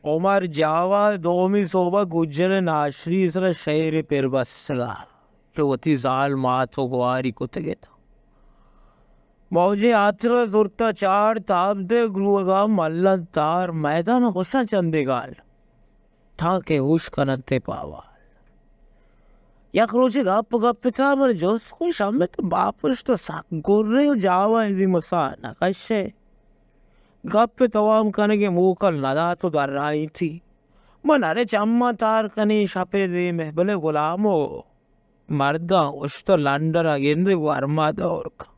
عمر جاوا دومی صوبہ گجر ناشری سرا شعر پر بستگا کہ وتی زال مات و گواری کتگ ات۔ موجے آترا زرتا چاڑ تاب دے گروگا ملن تار میدان غصہ چندے گال تاں کہ ہوش کننتے پاوال۔ یک روچے گپ گپ ترا من جست کو شمے تو باپش تو سک گرے و جاوا ازی مسا نہ کشے۔ گپ توام کنگے موکل ندات و درائینتی۔ من ارے چماں تار کنی شپے دیمے، بلے غلامو مرداں اشتو لنڈرا گندے گورما دور کن۔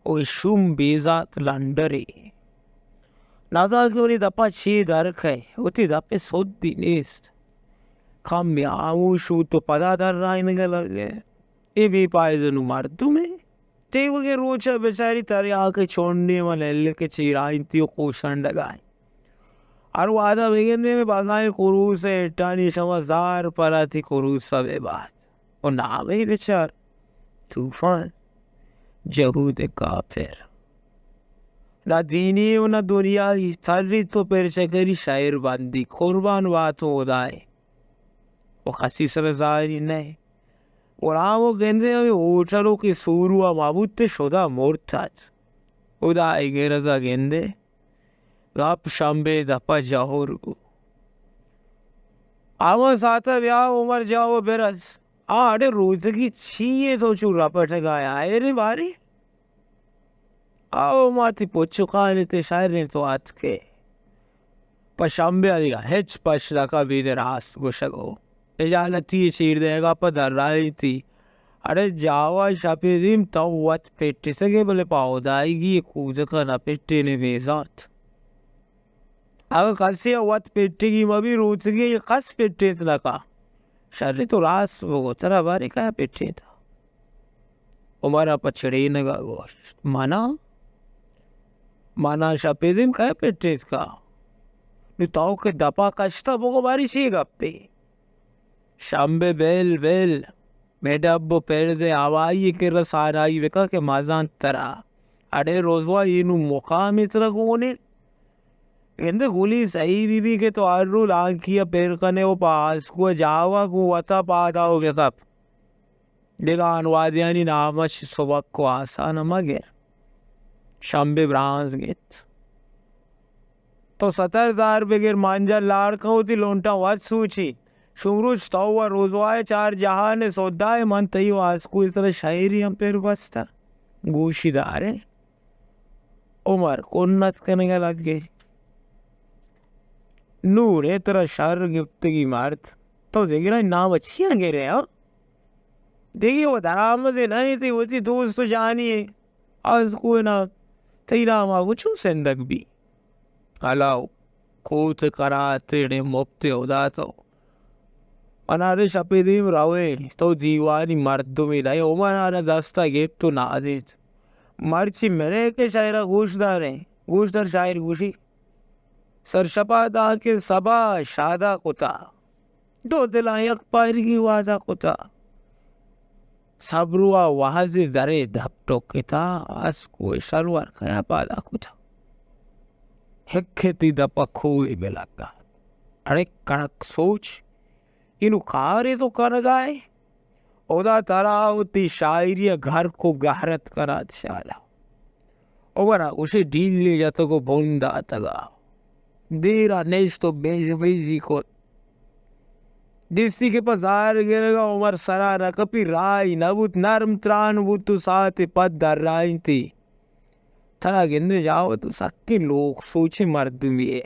او شوم بیزات لنڈرے۔ نزان کہ منی دپا چی در کئے، وتی دپے سدی نیست۔ کمی آموش بوت و پدا درائینگا لگے۔ اے بے پائدہ نوں مردمے۔ تیوگیں روچ ء بچاری تریاک ء چونڈے من ہلک ء چیرائینتی و کوشنڈگائیں۔ ہر وہدا بگندے مئے بازائیں کروس ء اٹانی شما زار پراتی کروس ء بہ بات۔ و نامے بچار، طوفان، جہود کافر۔ نہ دینی و نہ دنیائی، تری تو پرچکری شاعر بندی، قربان واتو خدائے۔ و کسی سر زاری نئے۔ غلام و گندے ہمے ہوٹل و کہ سورو ہم بوت شدا مرت ات۔ خدا ء گرگ ء گندے گپ شمبے دپ ء جہور بو۔ آواں ساعت ء بیا عمر جاو برس۔ آ اڑے روتگی چی یے تو چو رپٹگ ء آئے رے باری؟ آو ماتی پچکانی تے شاعریں تو آتکے۔ پہ شمبے ء دگہ ہچ پش نہ کپیت راست گوشگ و اجالتی چیر دئیگ ء پہ درائینتی۔ اڑے جاوا شپے دیم تو وت پٹسگے بلے پہ ہدائیگی کودک ء نہ پٹینے بیزانت۔ اگاں کسے ء وت پٹگی مہ بی روتگے کس پٹیت نہ کا۔ شرے تو راست بگو، ترا باریں کئے پٹینت؟ عمر ء پہ چڑینگ ء گوشت، منا؟ منا شپے دیم کئے پٹینت کا؟ نو تو کہ دپا کشتہ بگو باری چی گپے؟ شمبے بل بل، بے ڈب و پردے آوائی کرا سانائی بکا کہ مزانت ترا۔ اڑے روزوا اینو مقامی ترا گونے۔ گندے گلی سہی بی بی کہ تو ہر رو لانکی ء پر کنے و پہ آسکو ء جاوا گوں وتا پادا و بکپ۔ دگہ آنوادیانی نام ء چہ سبک و آسان ء مگر۔ شمبے برانز گیت۔ تو ستر زار بگر مانجل لاڑ کن وتی لونٹاں وت سوچی۔ شمروچ تو و روزوائے چار جہان ء سودا ء من تئی و آسکو ء سر شاعری ہم پر بستہ۔ گوشی دارے۔ عمر کنت کنگ ء لگے۔ نور ء ترا شر گپتگی مرد۔ تو دگرانی نام ء چیا گرے ہاں؟ دگہ و درآمدے نہ انت، وتی دوست و جانی ء آزکو ء نام، تئی نام ء گوں چون سندگ بی؟ ہلاو، کوت کنات اڑے مپت ء ہدا تو۔ منارے شپے دیم رویں، تو دیوانی مردمے نہ ئے۔ عمر آرا دست ء گپت و نادیت۔ مرچی مرے کہ شاعر ء گوش داریں۔ گوش دار شاعر گوشی۔ سرشپا دانکہ سبا شادا کتا، دو دلاں یک پارگی وعدہ کتا۔ صبروا وہدے درے دپ ٹکتا، آسکو شلوار کیا پادا کتا۔ ہکے تی دپا کوئی بلگا۔ اڑے کڑک سوچ، اینو کارے تو کنگائے؟ ہدا ترا وتی شاعری ء گھرک و گہرت کنات شالا۔ عمر ء گوشے ڈیلے جتگ و بن داتگ ء دیر ء نشت و بیژ بیژی کت۔ دیستی کہ پہ زار گرگ ء عمر سرا نہ کپی، راہی نہ بوت، نرم تران بوت و ساعتے پد درائینتی۔ ترا گندے جاوت و سکیں لوگ سوچیں مردمے ئے۔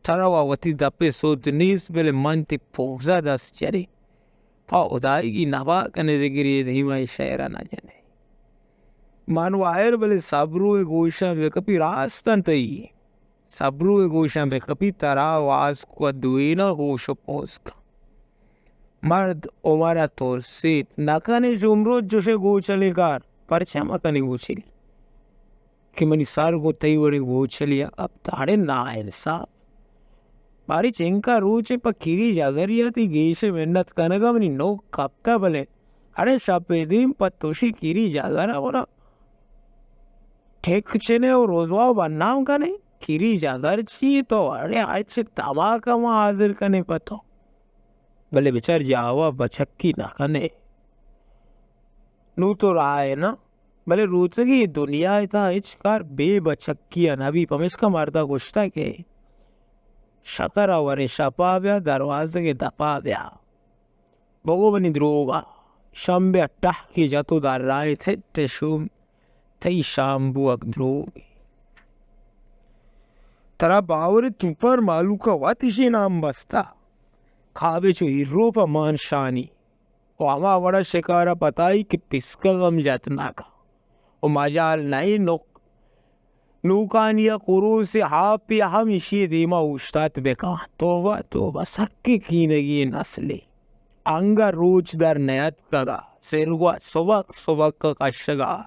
ترا وا وتی دپے سوج نیست، بلے من تئی پوزا دست جنیں۔ پہ ہدائیگی نبا کنے دگرے دیما اے شعرا نہ جنئے۔ من واہر بلے صبرو ء گوشاں بہ کپی راست انت تئی۔ صبرو ء گوشاں بہ کپی ترا واز کو دوینا گوش و پوز کن۔ مرد عمر ء ترسیت، نہ کنے شمرو چوشیں گوچلیں کار، پرچا مہ کنے گوچلی؟ کہ منی سر گوں تئی وڑیں گوچلی ء کپت، اڑے ناانصاف۔ باری چنکا روچے پہ کری جگری ء تئی گیشیں منت کنگ ء منی نوک کپتہ، بلے اڑے شپے دیم پہ تشی کری جگر ء گڑا ٹک چنے و رزوا و بدنام کنے؟ فقیری جگر چی تو؟ اڑے ہرچ دماغ ما حاضر کنے پہ تو۔ بلے بچار جاوا بچکی نہ کنے۔ نوں تو راہ ئے نا، بلے روچگی دنیا ءِ تہا ہچ کار بے بچکی ءَ نہ بی۔ پمیشکا مردا گوشتہ کہ شکر ءَ ورے شپا بیا، دروازگ ءِ دپا بیا۔ بگو منی دروگا، شمبے ءَ ٹہکے جت و درائینت، ہٹ شوم، تئی شام بوگ دروگے۔ ترا باور انت توپان مہلوک ءَ وت اشی نام بستہ۔ کابے چو ہیرو پہ مانشانی و ہما وڑا شکار ءَ پتائی کہ پسکگ ہم جت نہ کن و مجال نہ انت نک-، نوکانی ءَ کروس ءِ ہاپے ہم اشی ءِ دیما اوشتات بکن۔ توبہ، توبہ، سکیں کینگی نسلے۔ انگہ روچ در نیاتکگ ءَ، زرگوا سبک سبک ءَ کشگ ءَ۔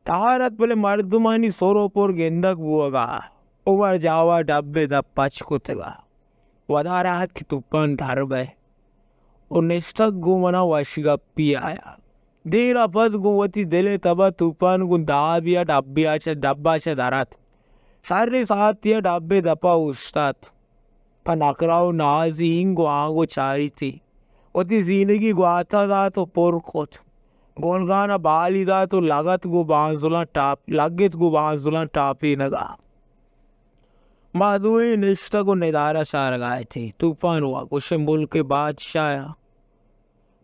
تہارت بلے مردمانی سر و پر گندگ بوگ ءَ۔ عمر جاوا ڈبے دپ پچ کتگ ءَ۔ ودار ءَ ات کہ توپان در بئے۔ و نشتگ گوں منا وش گپی آیا۔ دیر ءَ پد گوں وتی دل ءِ تب ءَ توپان گوں دابی ءَ ڈبے ءَ چہ، ڈبہ ءَ چہ در ات۔ شریں ساعتے ءَ ڈبے دپ ءَ اوشتات۔ پہ نکرہ و نازینگ و آنگو چاریتی۔ وتی زینگی گوات ءَ دات و پر کت۔ گلگان ءَ بالی دات و لگت گوں بانزلاں ٹاپ، لگت گوں بانزلاں ٹاپینگ ءَ۔ ما دوئیں نشتگ و ندارہ چارگ ءَ اتیں۔ توپان وا گوشے ملک ءِ بادشاہ ءَ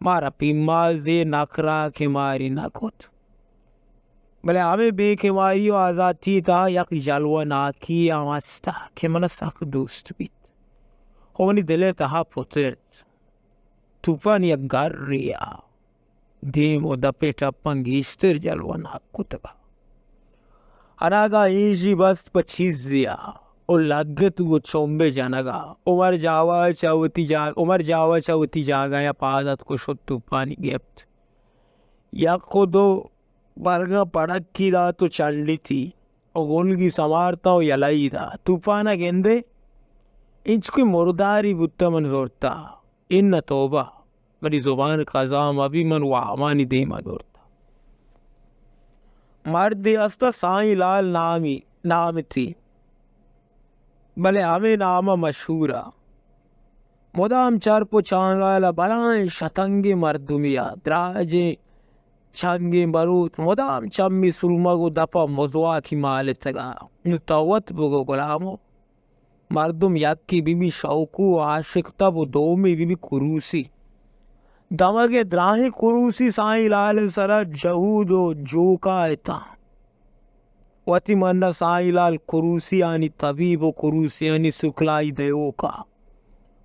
مارا پیمازے نکرہ کہ ماری نہ کت۔ بلے ہمے بے کماری و آزاتی ءِ تہا یک جلوہ ناکی ہم است کہ منا سک دوست بیت و منی دل ءِ تہا پترت۔ توپان یک گرے ءَ دیم و دپ ءِ ٹپاں گیشتر جلوہ ناک کتگ ءَ۔ اناگاہ ایشی بست پہ چیزے ءَ و لگت گوں چمبے جنگ ءَ۔ عمر جاوا چہ وتی جاگ-، عمر جاوا چہ وتی جاگہ ءَ پاد اتک و شت توپانی گپت۔ یک و دو برگاں پڑکی دات و چنڈیتی و گلگی سمارتاں و یلہ ئی دات۔ توپان ءَ گندے، انچکوئیں مرداری بوتہ من زرتہ۔ انہ توبہ، منی زبان قضا مہ بی، من وامانی دیم ءَ زرتہ۔ مردے استہ سائیں لال نامی، نامتی، بلے ہمے نام ءَ مشہور ءَ۔ مدام چرپ و چانگال ءَ بلائیں شتنگیں مردمے ءَ، دراجیں چنگیں بروت، مدام چمی سرمگ و دپ ءَ مزواکی مالتگ ءَ۔ نوں تو وت بگو گلامو، مردم یکے بہ بی شوقو و عاشق تب و دومی بہ بی کروسی۔ دمگے دراہیں کروسی سائیں لال ءِ سرا جہود و جوکا اتاں۔ وتی من ءَ سائیں لال کروسیانی طبیب و کروسیانی سکلائی دیوکا۔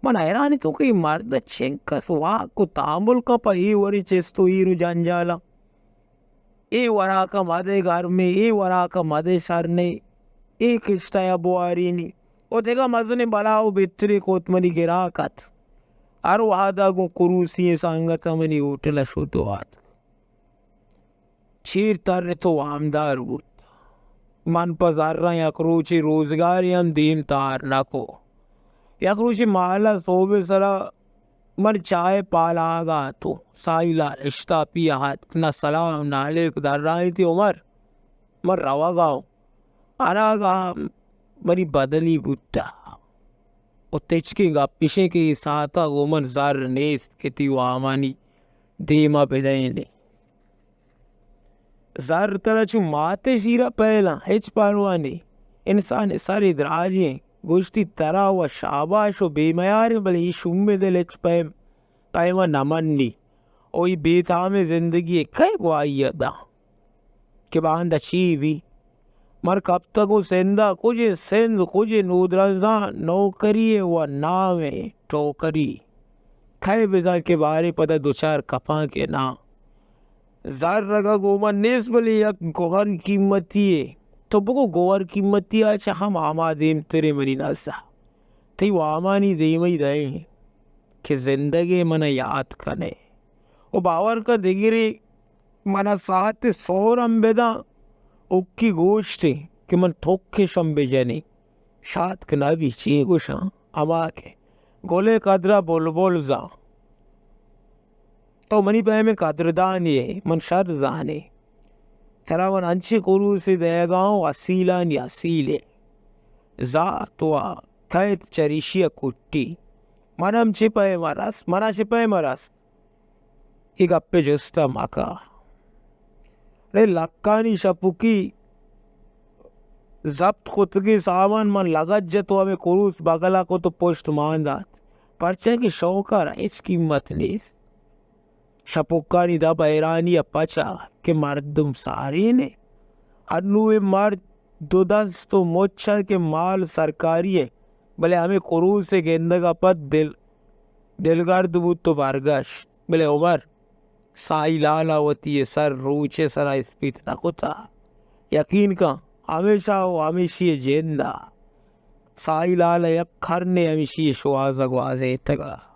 من حیران اتوں کہ اے مرد ءَ چنکس واک و تحمل کپا اے وڑیں چست و ایر و جنجالاں۔ اے وراک ءَ مدے گرمے، اے وراک ءَ مدے شرنے، اے کشتہ ءَ بوارینی۔ و دگہ مزنیں بلا و بترے کت منی گراک ات۔ ہر وہدا گوں کروسی ئیں سنگت ءَ منی ہوٹل ءَ شت و آتک۔ چیر ترت و وامدار بوت۔ من پہ زراں یک روچے روزگارے ہم دیم تار نہ کو۔ یک روچے مہلہ سہب ءِ سرا من چاہ ءِ پالاگ ءَ اتوں۔ سائیں لال اشتاپی ءَ اتک، نہ سلام نہ علیک درائینتی، عمر، من روگ ءَ اوں۔ اناگاہ منی بدلی بوتہ۔ و تچکیں گپ اش انت کہ اے ساعت ءَ گوں من زر نیست کہ تئی وامانی دیم ءَ بدئینے۔ زر ترا چو مات ءِ شیر ءَ پہلاں، ہچ پرواہ نے۔ انسان ءِ سر ءِ دراجیں، گوشتی ترا و شاباش و بے میاریں، بلے اے شومیں دل ہچ پیم، پیم ءَ نہ منی۔ او اے بے تامیں زندگی ءَ کئے گواہی ءَ داں کہ باندا چی بی؟ من کپتگوں سندھ ءَ، کجیں سندھ، کجیں نودرنزاں، نوکری ءِ و نام ءِ ٹوکری۔ کئے بزاں کہ باریں پدا دوچار کپاں کہ ناں۔ زر اگاں گوں من نیست، بلے یک گوہر قیمتی یے۔ تو بگو گوہر قیمتی ءَ چہ ہم ہما دیمتریں منی نزا۔ تئی وامانی دیمئی دئیں کہ زندگے من ءَ یات کن ئے۔ و باور کن دگرے من ءَ ساعت سہر ہم بداں، اکی گوشت ئے کہ من تک اش ہم بجنیں۔ شاتک نہ بی، چے گوشاں؟ ہما کہ گل ءِ قدر ءَ بلبل زان۔ تو منی پیمیں قدردانے ئے، من شر زانیں۔ ترا من انچیں کروسے دئیگ ءَ اوں، اصیلانی اصیلے۔ زات وا کئیت چریشی ءَ کٹی۔ من ہم چہ پیم ءَ رست، من ءَ چہ پیم ءَ رست۔ اے گپ ءِ جست ءَ مکن۔ اڑے لکانی شپکی زپت کتگیں سامان من لگت جت و ہمے کروس بگل ءَ کت و پشت مان دات، پرچا کہ شوق ءَ را ہچ قیمت نیست۔ شپکانی دپ حیرانی ءَ پچ ءَ کہ مردم سارین انت۔ انو اے مرد دو دست و مچ انت کہ مال سرکاری انت، بلے ہمے کروس ءِ گندگ ءَ پد دل، دلگرد بوت و برگشت۔ بلے عمر، سائی لال ءَ وتی اے سر روچ ءِ سرا اسپیت نہ کتہ۔ یقین کن، ہمیشہ و ہمیشی ءِ جند ءَ سائی لال ءَ یک کرنے ہمیشی ءِ شوہاز ءَ گوازینتگ ءَ۔